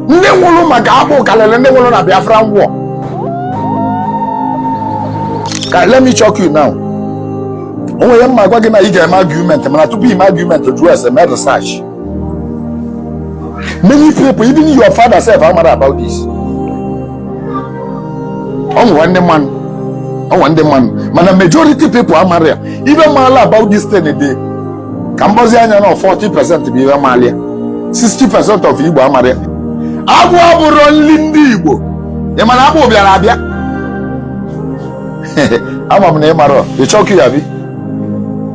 Ndị nwụrụ maka akpụ karịrị ndị nwụrụ na Biafran war. Ka let me shock you now. O nwere mma gwa gị na ị ga-eme argument, mana tupu ime argument, jụọ ese, mee research. Many people, even your father sef, amara about this. Ọ nwere ndị mmanụ, ọ nwere ndị mmanụ, mana majority people amara ya. Ibe maala about this thing dị ka mgbazi anya na 40% bụ ibe maala ya, 60% of Igbo amara ya. Akpụ abụrụ nri ndị Igbo. Ị ma na akpụ bịara abịa? Ama m na ị mara. Ịchọkụ ya bi,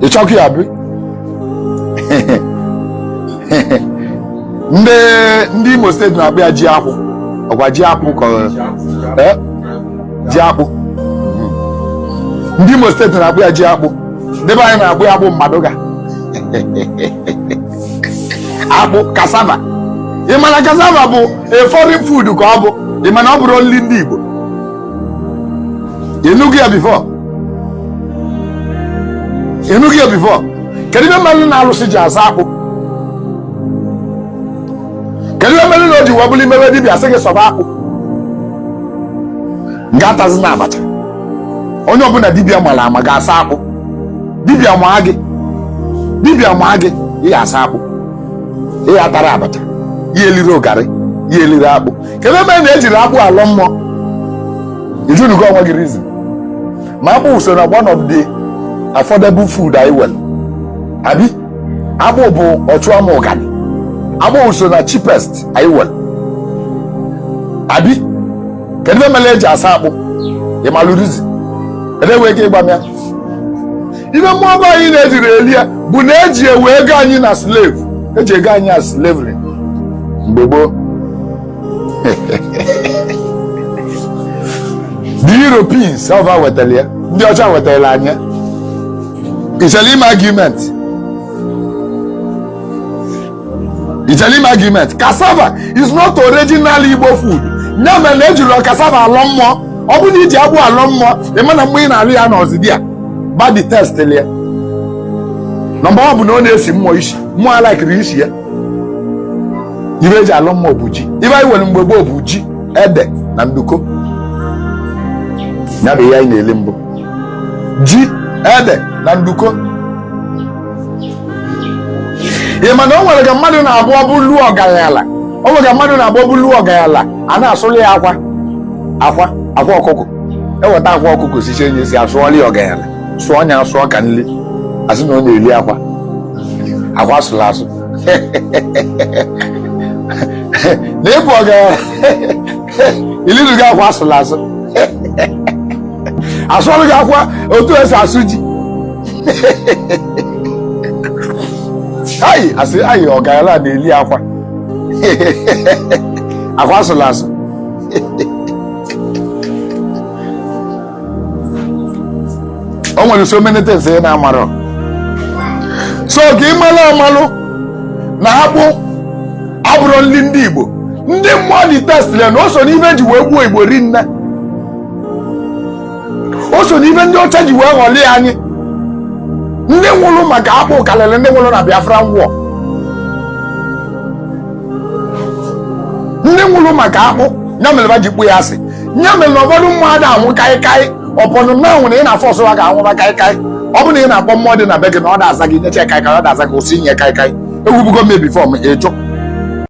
ịchọkụ ya bi. Ndị Imo steeti na-akpọ ya ji akwụ. Ọkwa ji akwụ ka ji akpụ. Ndị Imo steeti na-akpọ ya ji akpụ, ndị be anyị na-akpọ ya akpụ mmadụga, akpụ cassava. Ị ma na cassava bụ a foreign food ka ọ bụ? Ị ma na ọ bụrọ nri ndị Igbo? Ịnụgo ya before? Ịnụgo ya before? Kedu ihe mere na alụsị ji asa akpụ? Kedu ihe mere na o ji wee bụrụ imewe dibịa sị gị sọba akpụ nga atazi na abacha? Onye ọbụla dibịa mara ama ga-asa akpụ. Dibịa maa gị, dibịa maa gị, ị ya asa akpụ, ị ya atara abacha, ya eliri ụgarị, ya eliri akpụ. Kedu ebe na ejiri akpụ alọ mmụọ? Ijunugo onwe gị reason? Ma akpụ so na one of the affordable food anyị nwere, abi? Akpụ bụ ọchụama ụgani. Akpụ so na cheapest anyị nwere, abi? Kedu ebe mere eji asa akpụ? Ị malụ reason? Kedu enwe ike ịgba m ya? Ibe mmụọ be anyị na-ejiri eli ya bụ na eji ewe ego anyị na slave, eji ego anyị na slavery mgbe gboo. The Europeans ọba wetara ya, ndị ọcha wetara anyị ya. Ị chọrọ ime argument? Ị chọrọ ime argument? Cassava is not original Igbo food. Ya mere na ejiri cassava alọ mmụọ. Ọ bụrụ na iji akpụ alọ mmụọ, ị ma na mgbe ị na-alụ ya n'ọzidi a ba detest ya. Number 1 bụ na ọ na-esi mmụọ isi. Mmụọ alaikiri isi ya. Ibe eji alụ mmụọ bụ ji. Ibe anyị nwere mgbe gboo bụ ji, ede na nduko. Ya bụ ihe anyị na-eli mbụ: ji, ede na nduko. Ị ma na o nwere ka mmadụ na-abụ ọ bụlụ ọgaranya, o nwere ka mmadụ na-abụ ọ bụlụ ọgaranya, a na-asụrụ ya akwa, akwa, akwa ọkụkọ. Eweta akwa ọkụkọ siche nye si asụọla ya ọgaranya, sụọ nya asụọ ka nli, asị na ọ na-eli akwa, akwa asụrụ asụ. Na ịbụ ọgaranya, ilirugo akwa asụrụ asụ, asụọrụ gị akwa otu esi asụ ji. Ayi asị ayi ọgaranya na-eli akwa, akwa asụrụ asụ. O nwere so many things ị na-amarọ. So ka ị malụ amalụ na akpụ abụrọ nri ndị Igbo. Ndị mmụọ detest ya na o so n'ife eji wee gbuo Igbo rinne, o so n'ife ndị ọcha ji wee ghọlie anyị. Ndị nwụrụ maka akpụ karịrị ndị nwụrụ na Biafran war. Ndị nwụrụ maka akpụ, ya mere ba ji kpụ ya asị. Ya mere na ụfọdụ mmadụ anwụ kaikai ọpọnụ na nwere ị na-afọ ọsọ ga anwụba kaikai. Ọ bụ na ị na-akpọ mmụọ dị na be gị na ọ da-aza gị, nyecha kaikai, ọ da-aza gị, kwụsị inye kaikai. Ewubugo m before m ịjụ.